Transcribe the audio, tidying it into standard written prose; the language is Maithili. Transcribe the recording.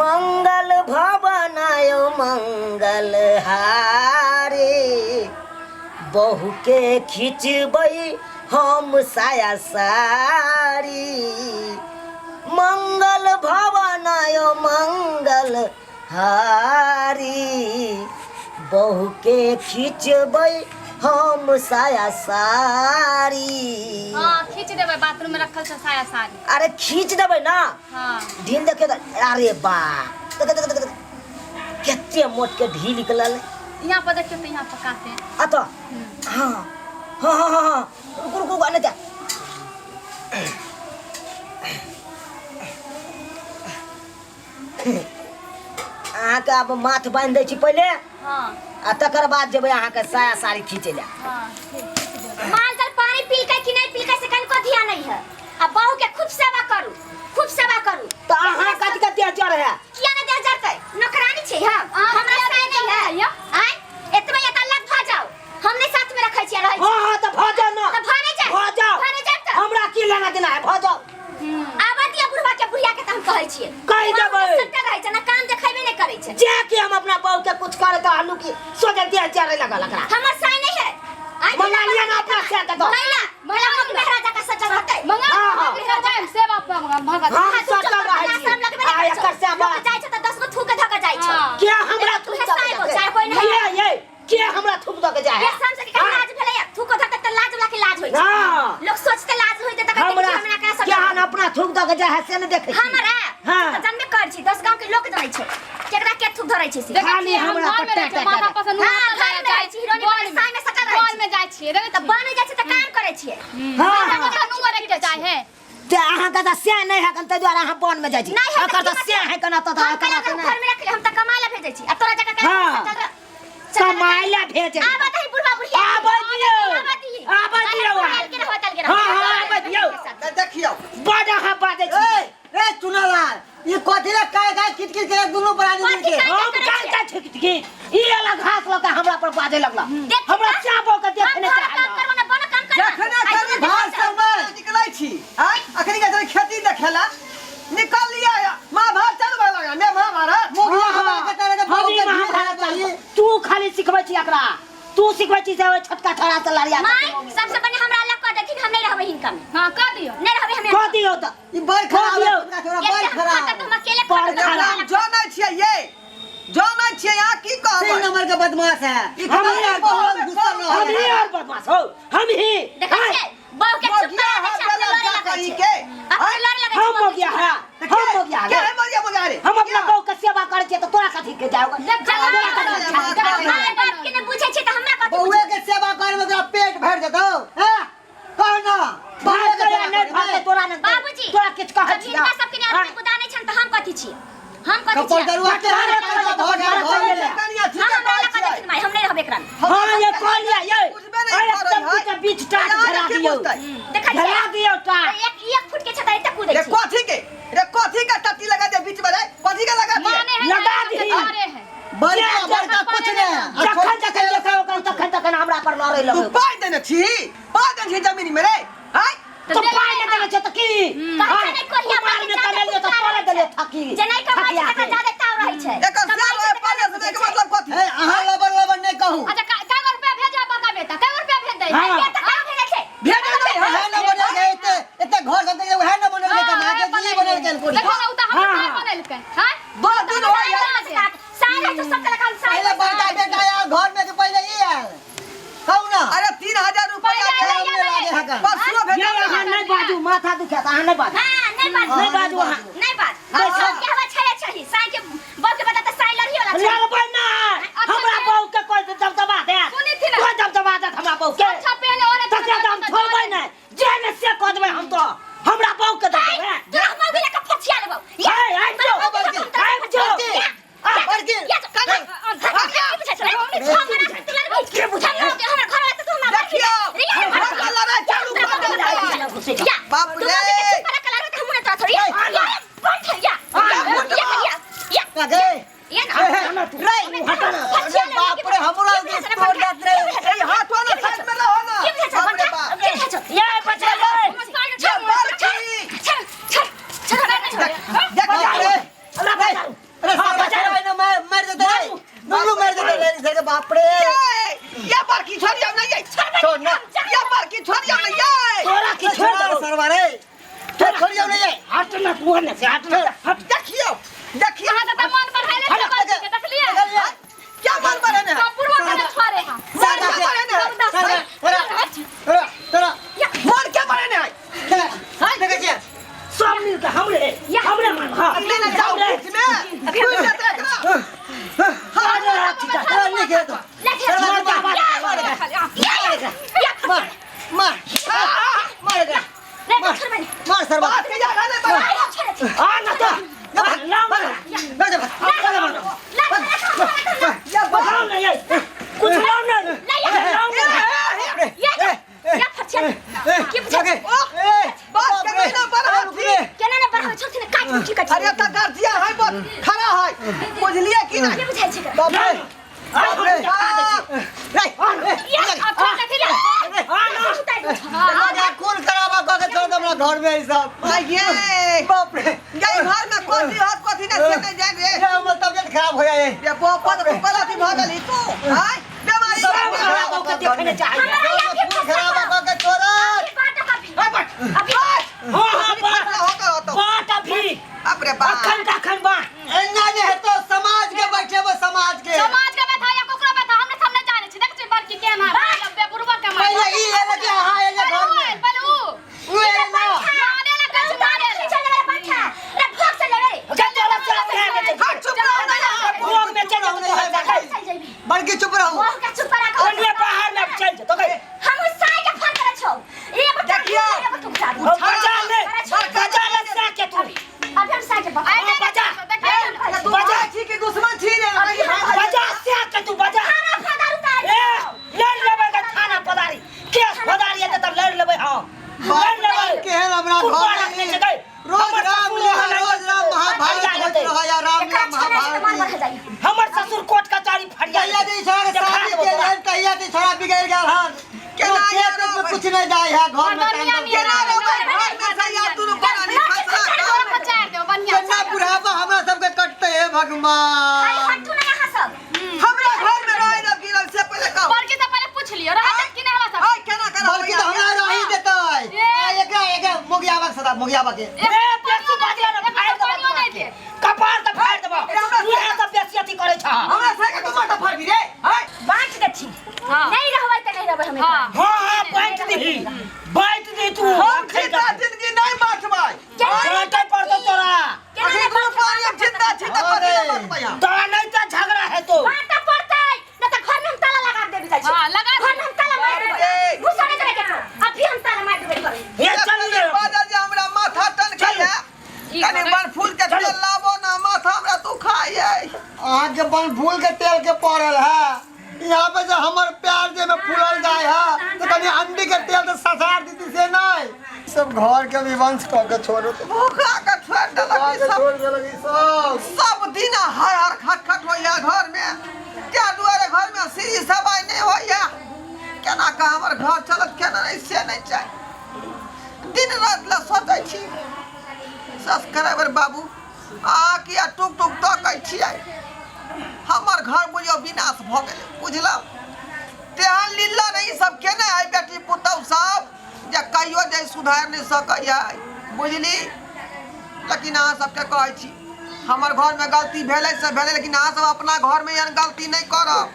मंगल भवनाय मंगल हारे, बहू के खिचबै हम साया साड़ी। मंगल भवनाय मंगल हारी, बहू के खिचबै हम साया साड़ी। हाँ, खींच देबै, बाथरूम में रखल छै साया साड़ी। अरे खींच देबै ना। हाँ। ढील देखे तऽ, अरे बा, देखे देखे देखे, कते मोट के ढील निकलल। यहाँ पर देखियो तो, यहाँ पर काते। अतः हाँ हाँ हाँ हाँ हाँ, रुकू रुकू, आने जा। अहाँके आब माथ बान्हि दै छी पहिले। हाँ। आ तकर बाद जेबै अहाँके साया साड़ी खींचै लए। हाँ, ठीक, खींच देबै। माल जाल पानी पीलकै कि नहीं पीलकै से कनिको ध्यान नहीं है। आ बहू के खूब सेवा करू, खूब सेवा करू। तऽ अहाँ कथी के देह जर है? किया नहीं देह जरतै? नौकरानी छै हम, अहाँ हमरा किया साय देह नहीं है। जरतै, आँय, एतबे एतऽ लग भऽ जाउ, हम नहीं साथ में रखै छियै, रहै हाँ हाँ, तऽ भऽ जाउ ना। तऽ भऽ नहि जाय। भऽ जाउ। भऽ नहि जायब तऽ? हमरा की लेना देना है, भऽ जाउ। आबऽ दिअ बुढ़वा के, बुढ़िया के तऽ हम कहै छियै। कहि देबै। सट्टा रहै छै ना, काम देखेबे नहि करै छै। जे कि हम अपना बहू के कुछ करे तऽ हल्लू की सोचे देह जरे लगल एकरा। हमर साय नहीं है। आइ मंगा लिअ ना अपना साय के तऽ। महिला महिला मुख मेहरा जकाँ सजल रहतै। मंगा। हाँ, हाँ। जायब सेवा भगत। हम हाँ, तू सटल चुप रहै रह, छी। शरम लगबे नहि आ करै छौ। एकर सेवा। लोक जाइ छै तऽ 10 गो थूक धऽ कऽ जाइ छौ। हाँ। के हमरा तू थूक है दऽ के साय जाय? चाहे कोइ नहि। ये के हमरा थूक दऽ के जाय है? ये शरम से कहीं लाज भेलैया? थूक धऽ कऽ तऽ लाज वाला के लाज होइ छै। हाँ। लोक सोचते लाज होइते तऽ कहतै हमरा कि हमरा केना सटल। केहन अपना थूक दऽ के जाय है से नहि देखै छी। हमरा हाँ। तऽ जानबे करै छी, 10 गाँव के लोक जानै छै केकरा के थूक धरै छै से। देखै खाली छियै, हम हमरा घरमे पर रहै छियै, टाटा माथा पर से नुआ हाँ, उतारल घरमे जाइ रहै छी, हिरोनी बन बन, साय में सटल रहै बन छी। में जाइ छियै, देखै तऽ छियै। बन जाइ छै तऽ काम करै छियै। हाँ। माथा पर नुआ रखि के जाइ है। ते अहाँके तऽ सएह नहि है कन, ताहि दुआरे अहाँ वन में जाइ छी। नहि है एकर तऽ तऽ की सएह है कन, तऽ हम एकर केना तऽ घर में रखले, हम तऽ कमाय ला भेजै छी आ तोरा जकाँ केना हाँ। सटल रह। कमाय ला भेजै। आबऽ दही बुढ़वा बुढ़िया। आबऽ दियौ। आबऽ दिही। आबऽ दियौ अरे अहाँ। बुढ़िया के रहत, अलगे रहत। हाँ, हाँ, आबऽ दियौ। तऽ देखियौ। बड अहाँ बाजै छी। ए ए चुनालाल, ई कथी ला काय काय किटकिट के दुनू प्राणी कथी मिलके काय हम करै काय छियै? काय ठीक ठीक, ई अलग घास लऽ के हमरा पर बाजै लगला। देख हमरा तऽ। चाबो के हम देखने घरक चाहै। काम करबो ना, बनक काम करबो। जखने आइ कनी दुनू भार देखै छौ। सब निकलै छी आय अखनी के जरे खेती देखेला निकल लिया महाभारत चलबै लगा ने महाभारत। हाँ, हमरा के तरह के हम बहू ई के महाभारत ढील चलबै। तू खाली सिखबै छी एकरा, तू सिखबै छी से ओहि छोटका छोड़ा से लड़िया। माय, सबसे पहिने हमरा अलग कऽ देथिन, हम नहि रहबै हिनका में। हाँ, कऽ दियौ। नहि रहबै हम। कह दियौ तऽ। ई बड़ खराब दियौ। है, छोरा बड़ एते हम खराब। खटब तऽ हम अकेले बड़ खटब। खराब। हम जानै छियै ये, जानै छियै, अहाँ की तीन कहबै? नंबर के बदमाश है। ई हम खाली ही बहुत गुस्सा न हम ही है। और बदमाश हो हम ही। देखै हाँ, छियै, बहू के चुप मोगिया करा दै है छै, अपने बेला लड़े लगै कहीं छै। के। अपने लड़े लगै छै हम बहू के। मोगिया है, हम मोगिया के है। है मोगिया मोगिया रे? हम अपना बहू के सेवा करै छियै तऽ तोरा कथी के जाओ? जवान तोरा कथी के जाओ? माय बाप के नहि बुझै छै तऽ हमरा कथी बउए के सेवा करे में तोरा पेट भर जेतौ हैं? कह ना, बउए के भागतै सेवा या नहि करे भागतै में। तोरा नहि। बाबूजी, तोरा किछु कहै जब छियै। हिनका सबके नहि आदमी कुदा नहि छनि तऽ हम कथी छी? हम कथी कपड़ छियै? दरुआ के बटवारा पैसा करै भर बटवारा भर करै। कनिया हाँ, ठीके हमरा कहै लगा छियै। देथिन माय, हम नहि रहबै एकरा में। हाँ, ये कह लिया ये। बुझबे नहि अरे करै एकदम है। बीच बीच टाट अहाँ धरा की दियौ। बुझतै? देखै छियै? धरा दियौ टाट। एक एक फुट के छै तऽ एते कूदै रे छै। कथी के रे, कथी के टट्टी लगा दे बीच में रे, कथी के लगा दिए? माने है लगा ना, दही। घरे है। बड़का बड़का कुछ नहीं है। आ जखन छोटकी जखन देखै ओकर तखन तखन हमरा पर लड़ै तू लगै। पाइ देने छी, पाइ देने छी जमीन में रे? आँय? तऽ पाइ नहि देने छै तऽ की? कहै छै नहि कोहिया उपार बाटे मे जादे कमेलियै तऽ कुत्ता तोरे रहै देलियै छै। थकी। जे नहि कमाइ छै थकिया तकरा के। जादे ताव रहै छै। एकर कमाइ से छै तकरा पाइ नहि देने बुझै के छै। मतलब कथी? ए, अहाँ लबर लबर नहीं कहू। अच्छा, कै गो रुपया भेजब बड़का बेटा? कै गो रुपया भेज दै? हाँ। बेटा कहाँ भेजै छै? भेजै नहि है। वएह न बनल के एते एते घर सब के वएह न बनल के कमा के जी बनल के कोरी। देखो ना, उ तऽ हमर हाँ, साय हाँ। बनेलकै। हाँ? दो दिन हो गया। साय रहै छै, सब कलाकार साय पहले बड़का बेटा आयल घर में के पहले ई आयल। कहू ना। अरे 3000 रुपया पहिले शरम नहि लागे है का? परसुओ ये भेजल। अहाँ नहि बाजू, माथा दुखायत, अहाँ नहि बाजू। हाँ, नहि बाजू। नहि बाजू अहाँ। नहि बाज। सबके हवा छै छही। साय के बहू के बता तऽ साय लड़ही वाला छै। लड़बै नहि। हमरा बहू के कोइ दबदबा देत। सुनी थी ना। कोइ दबदबा देत हमरा बहू के। अच्छा पहले और तकरा तऽ हम छोड़बै नहि, जे ने से कऽ देबै हम तऽ। हमरा बहू के दबदबा। तोरा हम मौगी लऽ कऽ फसिया लेबौ। हे, आबि जो, आबि जो। बड़की देखियौ, हमरा लड़ाइ चालू कऽ देलकै। बाप रे। गे रे बाप रे, हमरा के तोड़ जात रे। ए, हाथ वाला साइड में रहो ना। बाप रे बाप। ये बचा ले। ये बड़की। देख, बचा ले। रे। हमरा बचा। नुल्लू मार देते रे इधर के बाप रे। ये बड़की छोड़ियो नहीं ये। छोड़ ना। ये बड़की छोड़ियो नहीं ये। तोरा की छोड़ दो सरवा रे। छोड़ छोड़ियो नहीं ये। हट ना तू ना से हट ना हट। देखियो देखियो। अहाँ के तऽ मन बढ़ाइले छै बड़की के, देखलियै? क्या मन बढ़ेने है? सब बुढ़वा के छोड़े है। मन क्या बढ़ेने है? तोरा तोरा तोरा मन क्या बढ़ेने है? चला हां देखै छियै सब मिलके हमरे हमरे मान। हां अपने ना जाओ बीच में। खुल जाता है एकरा। हां ठीक है। तोरा नहीं खेल तो मार मार मार एकरा मार सरवा। बात के जगह नहीं बढ़ा। हां ना तो लाओ ना ना जा ये बात लाओ ना ये कुछ लाओ ना लाओ ना। लगे बात के नहीं ना बढ़ा थी। अरे त गार्जियन है बहुत खड़ा है बुझलिए कि नहीं? बाप रे बाप रे रे रे खून खराबा कह के छोड़ दे हमरा घर में ई सब। आइए बाप रे ये घर में कथी हत कथी ना से नहीं जान रे। ये हमर तबियत खराब हो जाए। ये पोपो तो पला थी भगल ही तू हाय बीमारी सब खराब होके देखने चाहिए। खून खराबा कह के छोड़। हां हां बात हो कर तो बात अभी बाप रे बाप। अखन का अखन बात एना जे हेतो समाज के बैठे वो समाज के समाज के बैठा या ककरो बैठा हमने सामने जाने छी। देख छी बड़की केना है बुढ़वा के मार। पहिले ई एले के हां एले घर में पहिले ऊ उ एले ना मारे ला कछु मारे ला। चल चल चल हट चुप रहो ना यार। भोग में चल तो बड़की चुप रहो। ओनिया पहाड़ में चल तो गए। देखियो। हम बचा ले बचा ले सा के तू आइ बजा। तू बजा। छी कि दुश्मन छी रे? बजा से के तू बजा। ए लड़ लेबै के थाना पदारी केस पदारी एते तब लड़ लेबै। हां लड़ लेबै। केहन हमरा कुत्ता घर रखने में छै गई। रोज हमर राम ससुर लीला वहाँ रोज राम महाभारत फरिया होइत लेतै। रहै या राम लीला महाभारत। हमर ससुर कोर्ट कचहरी फरिया कहिया लेतै। दी छोड़ा के देखा शादी देबो के तोरा। लेल कहिया दी छोड़ा बिगड़ गेल हन। केना खेत यार में कुछ नहीं जाय है घर में बढ़िया काम नियर केना रहबै घर में से यार दुनू प्राणी फसला कर। केना बुढ़ापा हमरा सबके कटते हे भगवान। हमरा घर में रहे ना गिरल से पहिले कहो। बड़की से पहिले पूछ लियो रहत कि नहीं हमरा सब। हाय केना करब? बल्कि तो हमरा रही देतै। आ एकरा एकरा मोगियाबा के सदा मोगियाबा के ए बेसी बाजला ना फाड़ देबो पानियो नहीं दे। कपार त फाड़ देबो। उहे सब बेसी अथी करै छ। हमरा से के तू माथा फाड़बी रे? हाय हां हां हां हां बांट दी बांट दी तू। हम जिंदा जिंदगी नहीं बांटबै। बांटे पड़तो तोरा। अभी दुनू प्राणी हम जिंदा छी त कथी ले बांटबै हम? तोरा नहीं त झगड़ा है तो। हां लगा दे। ये चल ले। बाजा जे हमरा माथा टन चलू। है। कनी बन फूल के तेल लाबो ना माथा हमरा दुखाय है। अहाँ के बन फूल के तेल के पड़ल है यहाँ पे जो हमर प्यार जे में फूलल जाय है तो कनी अंडी के तेल तो ससार दीदी से नहीं सब घर के विवंश कऽ के छोड़ो तो भूखा के छोड़ देलक ई के सब। छोड़ देलक ई सब। सब दिन हर हर खट खट होइया घर में। क्या दुआरे घर में सीढ़ी सवाई नहीं होइया। केना के हमर घर चलत केना नहीं से नहीं चाही। दिन रात ला सोचै छी सब्सक्राइबर बाबू आ किया टुक टुक तकै छियै। हमर घर बुझियौ विनाश भऽ गेलै बुझलहुँ। तेहन लीला नहीं सब केने है बेटी पुतहु सब जे कहियो जे सुधारि नहि सकैया बुझली। लेकिन अहाँ सबके कहै छी हमर घरमे गलती भेलै से भेलै लेकिन अहाँ सब अपना घरमे एहन गलती नहि करब।